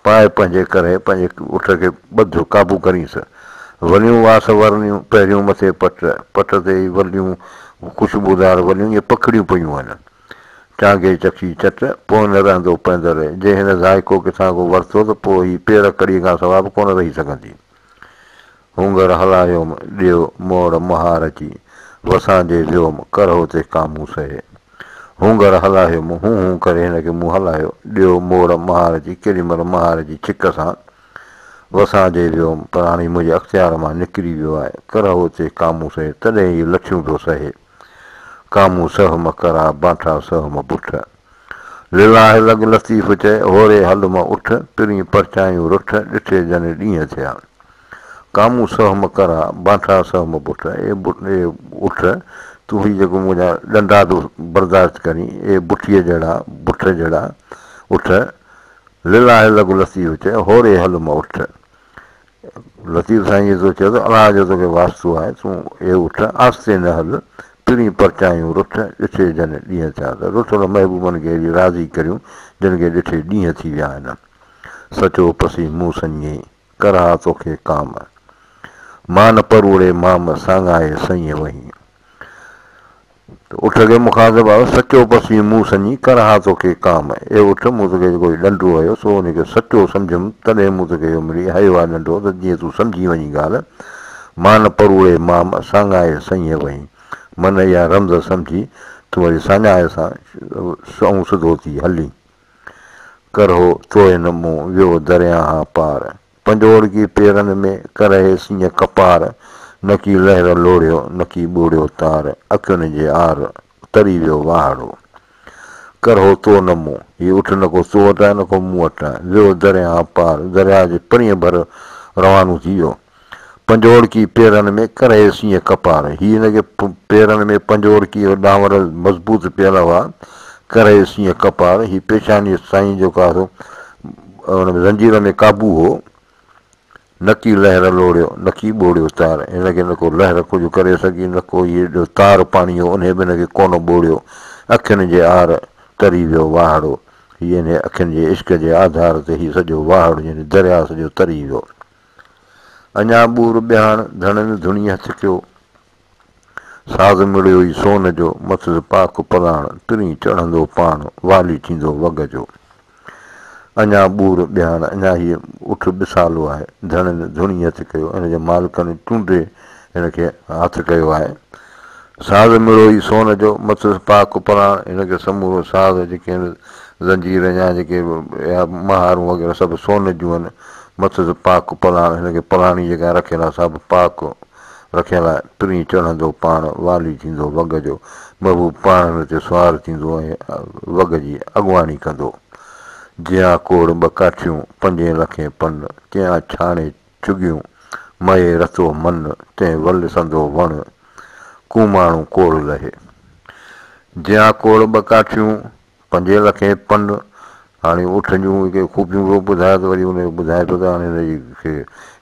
پائي پنهنجي ڪرهي پنهنجي اٺ کي ٻڌ، قابو ڪرينس. وليون واس ورنيون، پهريون مٿي پٽ، پٽ تي ئي وليون خوشبودار وليون ائين پکڙيون پيون آهن. چانگي چکي چٽ، پوء نه رهندو پيندر. جي هن ذائقو ڪٿان ڪو ورتو ته پوء هي پير ڪڙيء کان سوا به ڪونه رهي سگهندي. هونگر هلايوم، ڏيو موڙ مهار جي، وسان جي ويوم، ڪرهو تي ڪامون سهي. هونگر هلايوم، هون هون ڪري هن کي مون هلايو، ڏيو موڙ مهار جي، ڪيڏي مهل مهار جي ڇڪ سان، وسان جي ويوم، پر هاڻي منهنجي اختيار مان نڪري ويو آهي، ڪرهو تي ڪامون سهي، تڏهن هي لٺيون پيو سهي. ڪامون سهه م ڪرا، بانٺا سهه م بٺ. لله لڳ لطيف چئي، هوري هل م اٺ، پرين پرچايون رٺ، ڏٺي جن ڏينهن ٿيا. ڪامون سهه م ڪرا، بانٺا سهه م بٺ، اي اٺ، تون هي جيڪو منهنجا ڏنڊا ٿو برداشت ڪرين، اي بٺيء جهڙا، بٺ جهڙا، اٺ، لله لڳ لطيف چئي، هوري هل م اٺ. لطيف سائين ائين ٿو چئي ته الله جو توکي واسطو آهي، تون اي اٺ، آهستي نه هل، پرين پرچايون رٺ، ڏٺي جن ڏينهن ٿيا ته رٺل محبوبن کي اهڙي راضي ڪريون، جن کي ڏٺي ڏينهن ٿي ويا آهن. سچو پسي مون سڃي، ڪرها توکي ڪام. مان پروڙي مام، ساڱائي سئين وهين. ته اٺ کي مخاطب آيو، سچو پسي مون سڃي، ڪرها توکي ڪام. اي اٺ، مون توکي جيڪو هي ڏنڊو هنيو، سو ان کي سچو سمجهيم، تڏهن مون توکي اهو مڙئي هنيو آهي ڏنڊو، ته جيئن تون سمجهي وڃين ڳالهه. مان پروڙي مام، ساڱائي سئين وهين. من اها رمز سمجهي، تون وري ساڃاهه سان سنئون سڌو ٿي هلين. ڪرهو توهه نه مون، ويو درياهان پار. پنجوڙڪي پيرن ۾، ڪرهي سينء ڪپار، نڪي لهر لوڙهيو، نڪي ٻوڙيو تار، اکين جي آر، تري ويو واهڙو. ڪرهو تو نه مون، هي اٺ نه ڪو تو وٽ آهي، نه ڪو مون وٽ آهي. ويو درياهه پار، درياهه جي پرينء ڀر روانو ٿي ويو. پنجوڙڪي پيرن ۾، ڪرهي سينء ڪپار، هي هن کي پيرن ۾ پنجوڙڪي ڏانور مضبوط پيل هئا، ڪرهي سينء ڪپار، هي پيشانيء سائين جو ڪاسو ان ۾ زنجير ۾ قابو هو، نڪي لهر لوڙهيو، نڪي ٻوڙيو تار. هن کي نڪو لهر ڪجهه ڪري سگهي، نڪو هي جو تار پاڻي هو، انهيء به هن کي ڪونه ٻوڙيو. اکين جي آر تري ويو واهڙو. هي انهيء اکين جي عشق جي آڌار تي هي سڄو واهڙو يعني درياء سڄو تري ويو. اڃا ٻور ٻيهاڻ ڌڻين ڌڻي هٿ ڪيو. ساز مڙيو ئي سون جو، مٿس پاڪ پلاڻ، پرين چڙهندو پاڻ، والي ٿيندو وڳ جو. اڃا ٻور ٻيهاڻ، اڃا هيء اٺ ٻسالو آهي، ڌڻين ڌڻي هٿ ڪيو، ان جي مالڪن چونڊي هن کي هٿ ڪيو آهي. ساز مڙيو ئي سون جو، مٿس پاڪ پلاڻ، هن کي سمورو ساز جيڪي آهن، زنجير يا جيڪي اها مهارون وغيره سڀ سون جون آهن، مٿس پاڪ پلاڻ، هن کي پلاڻي جيڪا رکيل آهي سا به پاڪ رکيل آهي، پرين چڙهندو پاڻ، والي ٿيندو وڳ جو، محبوب پاڻ هن تي سوار ٿيندو ۽ وڳ جي اڳواڻي ڪندو. جيان ڪوڙ ٻه ڪاٺيون، پنجين لکين پن، تيان ڇاڻي چڳيون، مئي رتو من، تنهن ول سندو وڻ، ڪوماڻو ڪوڙ لهي. جيان ڪوڙ ٻه ڪاٺيون، پنجين لکين پن، هاڻي اٺ جون جيڪي خوبيون پيو ٻڌائي ته وري ان کي ٻڌائي پيو ته هاڻي هن جي کي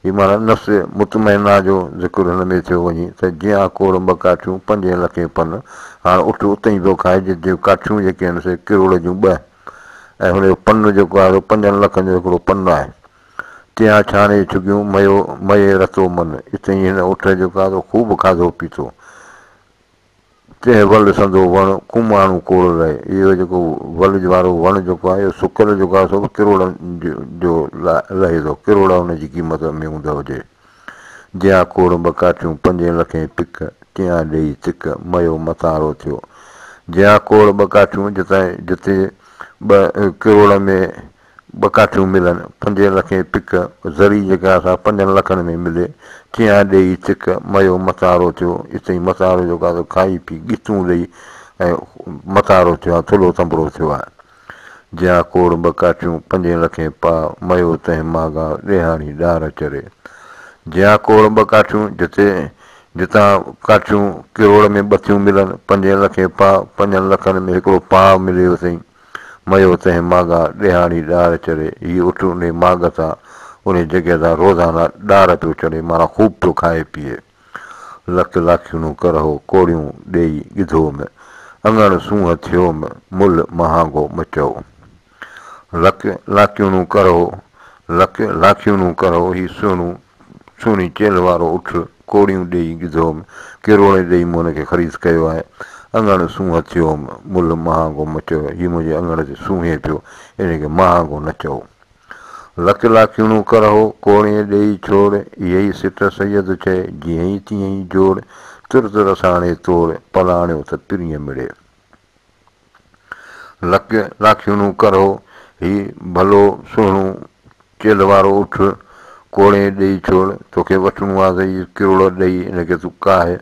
هي معنيٰ نفس مطمئنه جو ذڪر هن ۾ ٿيو وڃي ته جيان ڪوڙ ٻه ڪاٺيون پنجين لکين پن، هاڻ اٺ اتي ئي پيو کائي جت جون ڪاٺيون جيڪي آهن سي ڪروڙ جون ٻه ۽ هن جو پن جيڪو آهي سو پنجن لکن جو هڪڙو پن آهي. تيان ڇاڻي ڇڳيون ميو مئي رتو من، اتي ئي هن اٺ جيڪو آهي سو خوب کاڌو پيتو. تنهن ول سندو وڻ، ڪوماڻو ڪوڙ لهي. اهو جيڪو ول وارو وڻ جيڪو آهي، اهو سڪل جيڪو آهي سو به ڪروڙن جو لهي ٿو. ڪروڙ ان جي قيمت ۾ هوند هجي. جيان ڪوڙ ٻه ڪاٺيون، پنجين لکين پڪ، تيان ڏيئي تڪ، ميو متارو ٿيو. جيان ڪوڙ ٻه ڪاٺيون، جتان جتي ٻه ڪروڙ ۾ ٻه ڪاٺيون ملن، پنجين لکين پڪ، ذري جيڪا سا پنجن لکن ۾ ملي، چيان ڏيئي چڪ، ميو متارو ٿيو، اتئين متارو جيڪو آهي سو کائي پي ڳتون ڏيئي ۽ متارو ٿيو آهي، ٿلهو تنبڙو ٿيو آهي. جيان ڪوڙ ٻه ڪاٺيون، پنجين لکين پاء، ميو تنهن ماڳا، ڏيهاڻي ڏار چري. جيان ڪوڙ ٻه ڪاٺيون، جتي جتان ڪاٺيون ڪروڙ ۾ ٻه ٿيون ملن، پنجين لکين پاء، پنجن لکن ۾ هڪڙو پاء ملي اتئين. ميو تنهن ماڳا، ڏيهاڻي ڏار چڙهي. هي اٺ انهي ماڳ تان، انهي جڳهه تان روزانه ڏار پيو چڙهي، معنيٰ خوب پيو کائي پيئي. لک لاکيڻو ڪرهو، ڪوڙيون ڏيئي ڳڌو م. اڱڻ سونهن ٿيوم، ملهه مهانگو م چئو. لڪ لاکيڻو ڪرهو، لڪ لاکيڻو ڪرهو، هي سهڻو سهڻي چيلهه وارو اٺ ڪوڙيون ڏيئي ڳڌوم، ڪروڙين ڏيئي مون هن کي خريد ڪيو آهي. اڱڻ سونهن ٿيوم، ملهه مهانگو م چئو. هي منهنجي اڱڻ تي سونهين پيو، ان کي مهانگو نه چئو. لڪ لاکيڻو ڪرهو، ڪوڙين ڏيئي ڇوڙ، اهي ئي سٽ سيد چئي، جيئن ئي تيئن ئي جوڙ، ترت رساڻي توڙ، پلاڻيو ته پرينء مڙي. لڪ لاکيڻو ڪرهو، هي ڀلو سهڻو چيلهه وارو اٺ، ڪوڙين ڏيئي ڇوڙ، توکي وٺڻو آ ته هي ڪروڙ ڏيئي ان کي تون ڪاهه.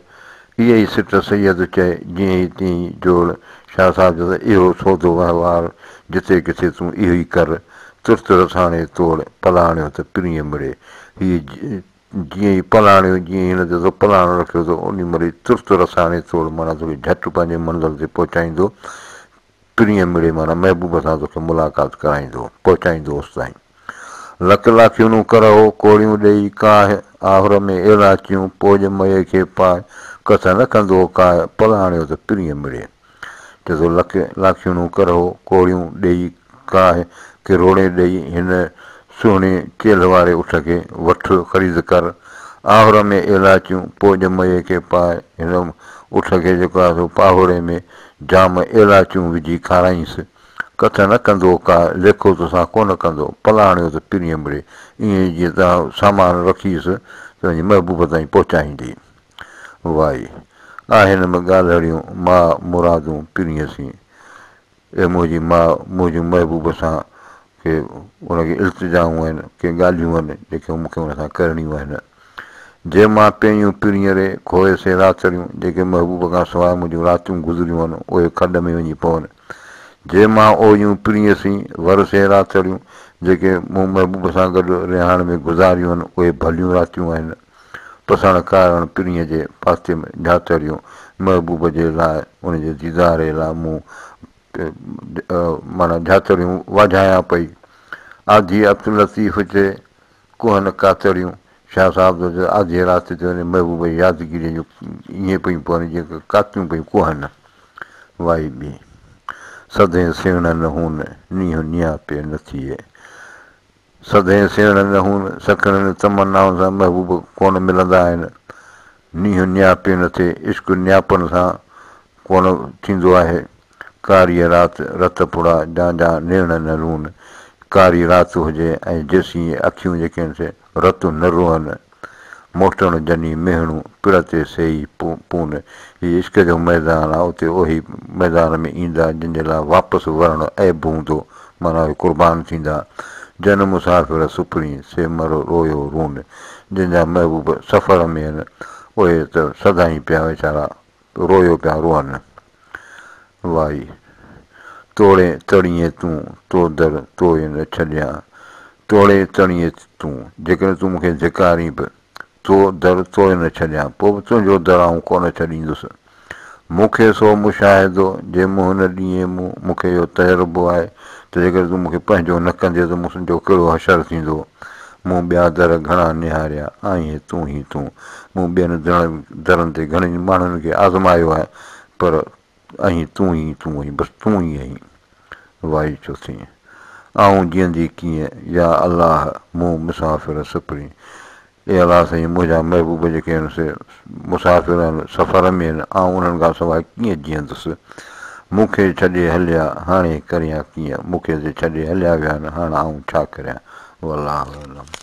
اهي ئي سٽ سيد چئي، جيئن ئي تيئن ئي جوڙ. شاهه صاحب چيو ته اهو سودو وهنوار جتي ڪٿي تون اهو ئي ڪر، ترت رساڻي توڙ، پلاڻيو ته پرينء مڙي. هي جيئن ئي پلاڻيو، جيئن ئي هن تي تو پلاڻ رکيو ته انهي مهل ئي ترت رساڻي توڙ معنيٰ توکي جهٽ پنهنجي منزل تي پهچائيندو، پرينء مڙي معنيٰ محبوب سان توکي ملاقات ڪرائيندو، پهچائيندو اوستائين. لڪ لاکيڻو ڪرهو، ڪوڙيون ڏيئي ڪاهه، آهر ۾ ايلاچيون، پوڄ مئي کي پاء، ڪٿ نه ڪندو ڪاء، پلاڻيو ته پرينء مڙي. چئي ٿو لڪ لاکيڻو ڪرهو، ڪوڙيون ڏيئي ڪاهه، ڪروڙين ڏيئي هن سهڻي چيلهه واري اٺ کي وٺ، خريد ڪر. آهر ۾ ايلاچيون، پوڄ مئي کي پاء، هن اٺ کي جيڪو آهي سو پاهوڙي ۾ جام ايلاچيون وجهي کارائينس. ڪٿ نه ڪندو ڪا، ليکو توسان ڪونه ڪندو، پلاڻيو ته پرينء مڙي. ائين ئي جيئن توهان سامان رکيس ته وڃي محبوب تائين پهچائيندي. وائي، آهن م ڳالهڙيون، ماء مرادون پرينء سين. اي منهنجي ماء، منهنجون محبوب سان ڪي ان کي التجائون آهن، ڪي ڳالهيون آهن، جيڪي مون کي ان سان ڪرڻيون آهن. جي مان پيئيون پرينء ري، کوهي سي راتڙيون، جيڪي محبوب کان سواء منهنجون راتيون گذريون آهن، اهي کڏ ۾ وڃي پون. جي مان اوئيون پرينء سين، ور سي راتڙيون، جيڪي مون محبوب سان گڏ رهاڻ ۾ گذاريون آهن، اهي ڀليون راتيون آهن. پسڻ ڪارڻ پرينء جي پاستي ۾ جهاتڙيون، محبوب جي لاء، ان جي ديدار لاء مون معنيٰ جهاتڙيون واجهايان پئي. آڌيء عبداللطيف چئي، ڪوهن ڪاتڙيون، شاهه صاحب ٿو چئي ته آڌيء رات تي وڃي محبوب جي يادگيريء جون ائين پيون پون جيئن ڪاتيون پيون ڪوهن. وائي ٻي. سڌين سيڻ نه هون، نينهن نياپي نه ٿئي. سڌين سيڻ نه هون، سکڻين تمنائن سان محبوب ڪونه ملندا آهن. نينهن نياپي نه ٿئي، عشق نياپن سان ڪونه ٿيندو آهي. ڪاريء رات رت ڦڙا، جان جا نيڻ نه رون. ڪاري رات هجي ۽ جيسين اهي اکيون جيڪي آهن سي رت نه روئن. موٽڻ جني ميهڻو، پڙ تي سيئي پون. هي عشق جو ميدان آ، اتي اهي ميدان ۾ ايندا، جن جي لاء واپس ورڻ عيب هوندو، معنيٰ اهي قربان ٿيندا. جن مسافر سپرين، سي مر رويو رون. جن جا محبوب سفر ۾ آهن، اهي ته سدائين پيا ويچارا رويو پيا روئن. وائي، توڙي تڙيين تون، تو در توئي نه ڇڏيان. توڙي تڙيين تون، جيڪڏهن تون مون کي ڌڪارين به، تو در توئي نه ڇڏيان، پوء به تنهنجو در آئون ڪونه ڇڏيندس. مون کي سو مشاهدو، جي منهن نه ڏيين مون، مون کي اهو تجربو آهي ته جيڪڏهن تون مون کي پنهنجو نه ڪندين ته مون جو ڪهڙو حشر ٿيندو. مون ٻيا در گهڻا نهاريا، آهين تون ئي تون. مون ٻين درن تي گهڻن ماڻهن کي آزمايو آهي، پر آهين تون ئي تون آهين، بس تون ئي آهين. وائي چوٿين، آئون جيئندي ڪيئن، يا الله مون مسافر سپرين. اي الله سائين منهنجا محبوب جيڪي آهن سي مسافر آهن، سفر ۾ آهن، آئون انهن کان سواء ڪيئن جيئندس. مون کي ڇڏي هليا، هاڻي ڪريان ڪيئن، مون کي ته ڇڏي هليا ويا آهن، هاڻ آئون ڇا ڪريان. والله اعلم.